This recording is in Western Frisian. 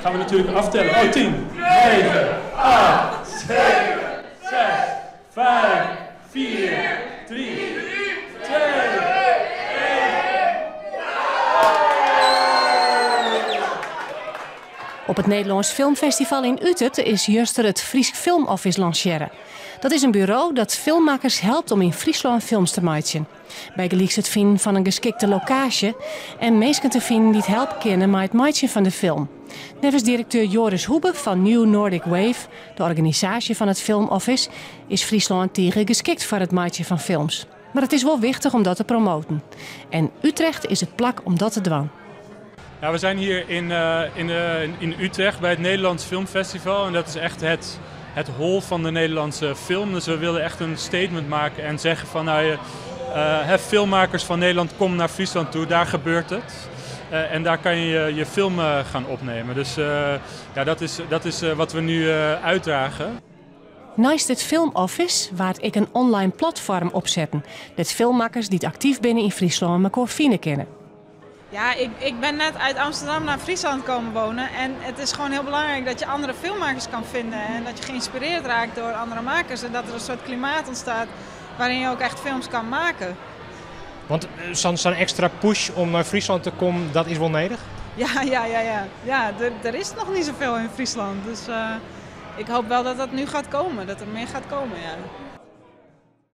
Gaan we natuurlijk aftellen. Oh, 10, 9, 8, 7, 6, 5, 4, 3, 2, 1. Op it Nederlânsk Filmfestival yn Utert is juster it Frysk Film Office lansearre. Dat is in buro dat filmmakkers helpt om yn Fryslân films te meitsjen. Bygelyks it finen fan in geskikte lokaasje en minsken te finen dy't helpe kinne mei it meitsjen fan de film. Neffens direkteur Joris Hoebe fan New Noardic Wave, de organisaasje fan it Film Office, is Fryslân tige geskikt foar it meitsjen fan films. Mar it is wol wichtich om dat te promoaten. En Utrecht is it plak om dat te dwaan. Ja, we zijn hier in, in, in Utrecht bij het Nederlands Filmfestival. En dat is echt het hol van de Nederlandse film. Dus we willen echt een statement maken en zeggen van nou, filmmakers van Nederland, kom naar Friesland toe, daar gebeurt het. En daar kan je je film gaan opnemen. Dus ja, dat is wat we nu uitdragen. Neist it Film Office waard ek in online platfoarm opsetten, dêr't filmmakkers dy't aktyf binne yn Fryslân mekoar fine kinne. Ja, ik ben net uit Amsterdam naar Friesland komen wonen. En het is gewoon heel belangrijk dat je andere filmmakers kan vinden. En dat je geïnspireerd raakt door andere makers. En dat er een soort klimaat ontstaat waarin je ook echt films kan maken. Want sa'n ekstra push om nei Fryslân te kommen, dat is wol nedich? Ja. Ja, er is nog niet zoveel in Friesland. Dus ik hoop wel dat dat nu gaat komen, dat er meer gaat komen, ja.